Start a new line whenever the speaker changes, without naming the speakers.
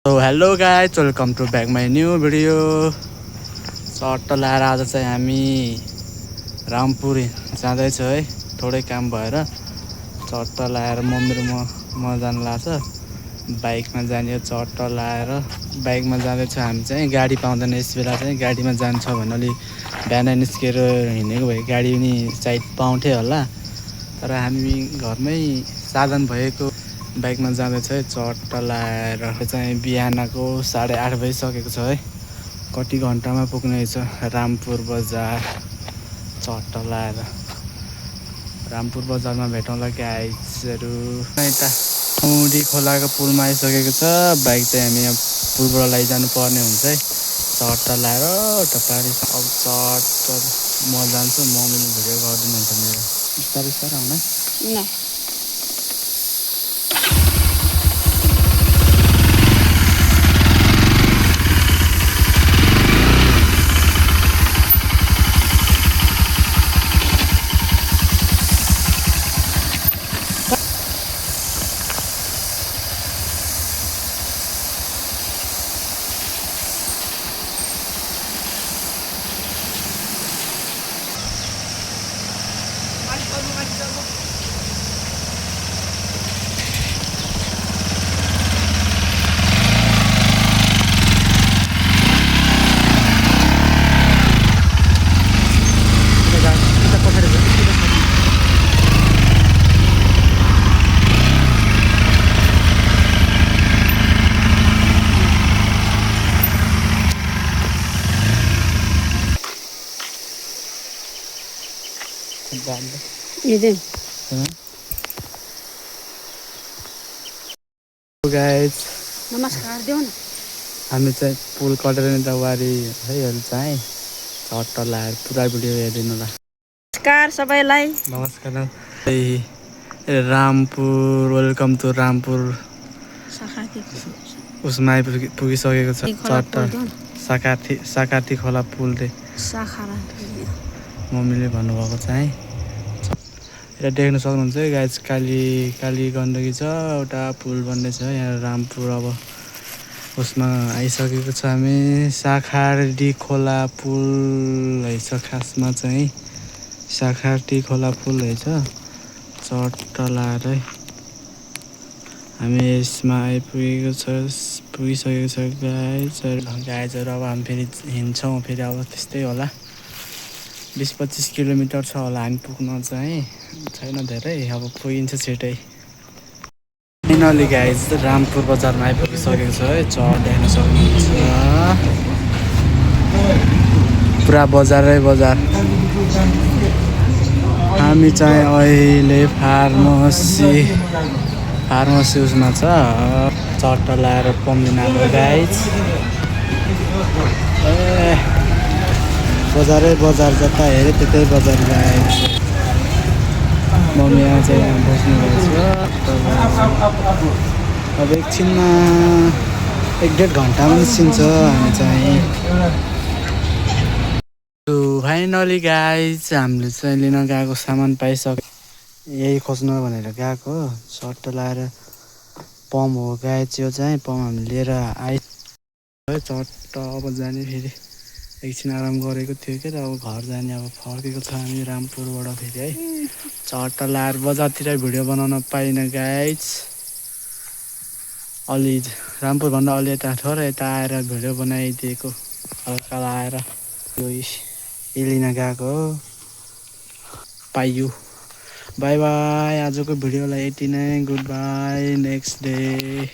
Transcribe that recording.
So hello guys, welcome to back my new video. सट्ट लाएर आज चाहिँ हामी रामपुर जाँदैछौँ है, थोरै काम भएर चट्ट लाएर मम्मी र म जान लाग्छ। बाइकमा जाने चट्ट लाएर बाइकमा जाँदैछौँ हामी चाहिँ। गाडी पाउँदैन यस बेला चाहिँ, गाडीमा जान्छ भने अलि बिहानै निस्केर हिँडेको भए गाडी पनि सायद पाउँथे होला, तर हामी घरमै साधन भएको बाइकमा जाँदैछ है चट्ट लाएर। चाहिँ बिहानको 8:30 बजिसकेको छ है, कति घन्टामा पुग्ने छ रामपुर बजार। चट्ट लाएर रामपुर बजारमा भेटौँला गाइजहरू। यता औँडी खोलाको पुलमा आइसकेको छ, बाइक चाहिँ हामी यहाँ पुलबाट लैजानु पर्ने हुन्छ है। चट्ट लाएर तपाईँ अब चट्ट म जान्छु, मम्मीले भिडियो गरिदिनुहुन्छ मेरो। बिस्तारै बिस्तारै आउन। गाइज
नमस्कार देऊ न।
हामी चाहिँ पुल कटेर नेतावारी है अहिले चाहिँ चट्ट लाएर पुरा भिडियो हेरिदिनु होला।
नमस्कार सबैलाई।
नमस्कार। रामपुर, वेलकम टु रामपुर उसमा पुगिसकेको छ। चट्ट साकाती खोला पुलले मम्मीले भन्नुभएको चाहिँ यहाँ देख्न सक्नुहुन्छ है गाइज, काली गण्डकी छ, एउटा पुल बन्दैछ यहाँ रामपुर। अब उसमा आइसकेको छ हामी। साखारडी खोला पुल रहेछ खासमा चाहिँ, साखारडी खोला पुल रहेछ। चट्ट लाएर हामी यसमा पुगिसकेको छ गाइजहरू। अब हामी फेरि हिँड्छौँ, फेरि अब त्यस्तै होला 20-25 किलोमिटर छ होला हामी पुग्न चाहिँ, छैन धेरै, अब पुगिन्छ छिटै। फाइनली गाइज रामपुर बजारमा आइपुगिसकेको छ है। चट्ट देख्न सक्नुहुन्छ पुरा बजारै बजार। हामी चाहिँ अहिले फार्मेसी उसमा छ। चट्ट लाएर पम्दिन आएको गाइज। बजारै बजार, जता हेऱ्यो त्यतै बजार गाइज। मम्मी यहाँ चाहिँ यहाँ बस्नुभएको छ। अब एकछिनमा 1-1.5 घन्टामा निस्किन्छ हामी चाहिँ। फाइनली गाइज हामीले चाहिँ लिन गएको सामान पाइसक्यो, यही खोज्नु भनेर गएको। चट्ट लाएर पम्प हो गाइज यो चाहिँ, पम्प हामी लिएर आइ चट्ट अब जाने। फेरि एकछिन आराम गरेको थियो कि अब घर जाने, अब फर्केको छ हामी रामपुरबाट फेरि है। चट्ट लाएर बजारतिर भिडियो बनाउन पाइनँ गाइज। अलि रामपुरभन्दा अलि यता थोरै यता आएर भिडियो बनाइदिएको हल्का लाएर यो लिन गएको पाइयो। बाई बाई, आजको भिडियोलाई यति नै। Good by, next day.